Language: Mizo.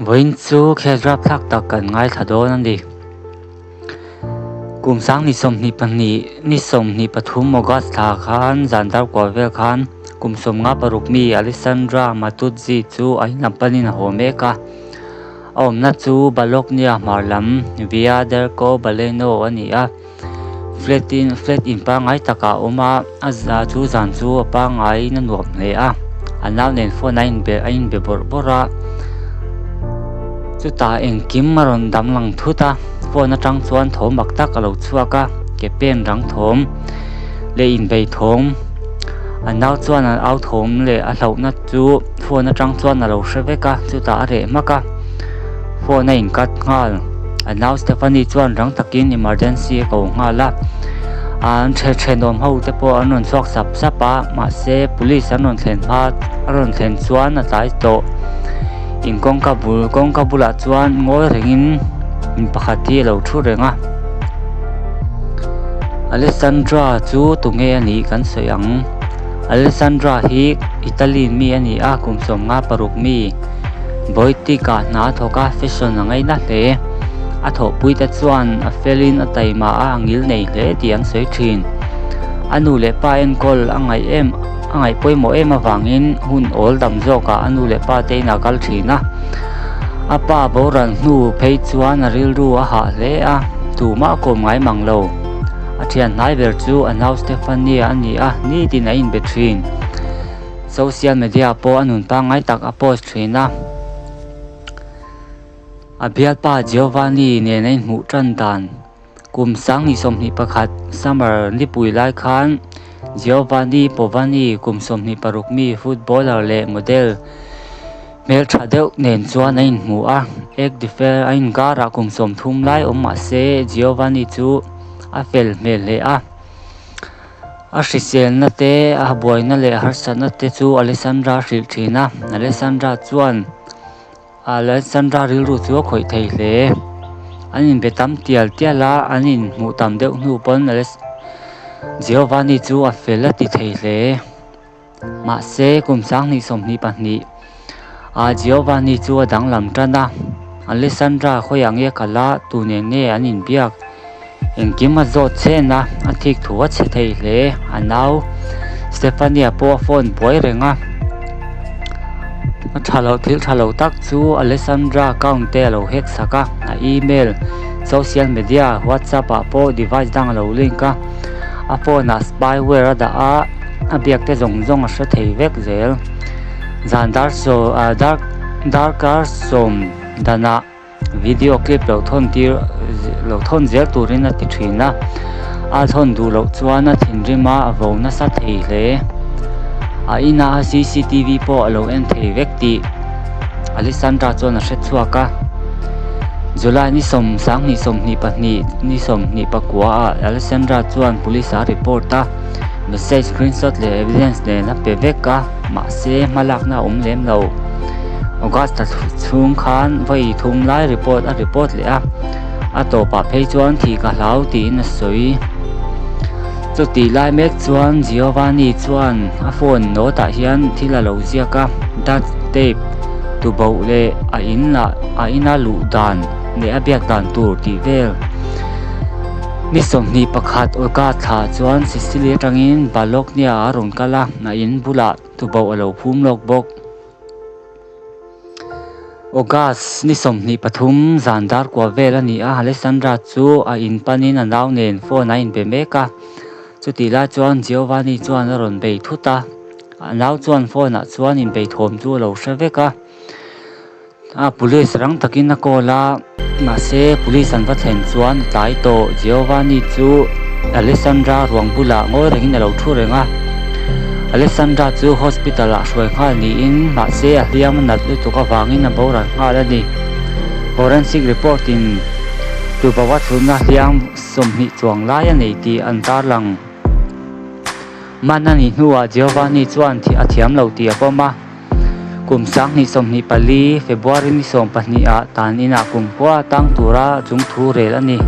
Vawiin chu case rapthlak tak kan ngaithla dawn a ni. Kum sang ni 22 ni 23 August thla khan zan dar kual vel khan kum 56 mi Alessandra Matuzzi chu a in lam panin a haw mek a. A awmna chu Bologna hmar lam Via Derco Baleno a ni a. Flat in flat in pangngai takah a awm a, a za chu zan chu a pangngaiin a nuam hle a, a nau nen phone a inbe a inbe bawrh bawrh a, chutah engkim a rawn dam lang thut a, phone atang chuan thawm mak tak a lo chhuak a, ke pen rang thawm leh inbei thawm a nau chuan a au thawm leh a hlauhna chu phone atang chuan a lo hre vek a, chutah a reh hmak a, phone a in cut nghal. A nau Stephanie chuan rang takin emergency a ko nghal a, an the thenawm ho te pawh an rawn chhuak sap sap a, mahse police an rawn thlen hma a rawn thlen chuan a tlai tawh. In kawngka bul kawngka bulah chuan ngawi rengin mi pakhat hi a lo thu reng a. Alessandra chu tunge a nih kan sawi ang. Alessandra hi Italy mi a ni a, kum 56 mi. Bawihtik ah hna a thawk a, fashion a ngaina hle. A thawhpui te chuan a felin a taima a, a ngil nei hle tih an sawi thin. A nu leh pa enkawl a ngaih em a ngaih pawimawh em avangin hun awl dam zawkah a nu leh pa te inah a kal thin a. A pa boral hnu phei chuan a rilru a hah hle a, tumah a kawm ngai mang lo. A thian hnai ber chu a nau Stephanie a ni a, nitin a inbe thin. Social media pawh a nun pangngai tak a post thin a. A bialpa Giovanni nen a inhmuh tan dan kum 2021 summer nipui lai khan Giovanni Povani kum 26 mi footballer leh model hmeltha deuh nen chuan a inhmu a. Ek differ a inkarah kum 30 lai awm mah se Giovanni chu a fel hmel hle a. A hriselna te, a buaina leh a harsatna te chu Alessandra a hrilh thin a, Alessandra chuan Alessandra rilru chu a khawih thei hle. An inbe tam tial tial a, an inhmuh tam deuh hnu pawn Giovanni chu a fel a ti thei hle. Mahse, kum 2022 ah Giovanni chu a danglam tan a, Alessandra khawiah nge kal a, tu nen nge an inbiak? Engkim a zawt chen a, a thik thu a chhe thei hle. A nau Stefania pawh a phone buai reng a, a tha loh thil tha lo tak chu Alessandra account te a lo hack sak a, a email, social media, WhatsApp ah pawh device dang a lo link a, a phone ah spyware a dah a, a biak te zawng zawng a hre thei vek zel. Zan dar saw ah dar darkar sawm danah video clip lo thawn tir lo thawn zel turin a ti thin a, a thawn duh loh chuan a thinrim a a vo nasa thei hle. A inah C_C_T_V pawh a lo en thei vek tih Alessandra chuan a hre chhuak a. July ni sawm 2022 ni 29 ah Alessandra chuan police ah a report a. Message screenshot leh evidence nen a pe vek a, mahse hmalakna a awm lem lo. August thla chhung khan vawi thum lai report a report leh a, a tawpah phei chuan thih ka hlau tiin a sawi. Chutih lai mek chuan Giovanni chuan a phone note ah hian thil a lo ziak a, duct tape tuboh leh a in lah a ina luh dan leh a biak dan tur tih vel. Ni 21 August thla chuan Sicily atangin Bologna a rawn kal a, a in bulah tuboh a lo phum lawk bawk. August ni 23 zan dar kua vel a ni a, Alessandra chu a in panin a nau nen phone a inbe mek a. Chutih lai chuan Giovanni chuan a rawn bei thut a, a nau chuan phone ah chuan inbei thawm chu a lo hre vek a. A police rang takin a call a, mahse police an va thlen chuan a tlai tawh. Giovanni chu Alessandra ruang bulah ngawi rengin a lo thu reng a. Alessandra chu hospital ah hruai nghal niin mahse a hliam a nat lutuk avangin a boral nghal a ni. Forensic report in tuboh a chhunna hliam 20 chuang lai a nei tih an tarlang. Man a nih hnuah Giovanni chuan a thiam lo tih a pawm a. Kum 2024 February ni 12 ah tan inah kum kua tang tura chung thu rel a ni.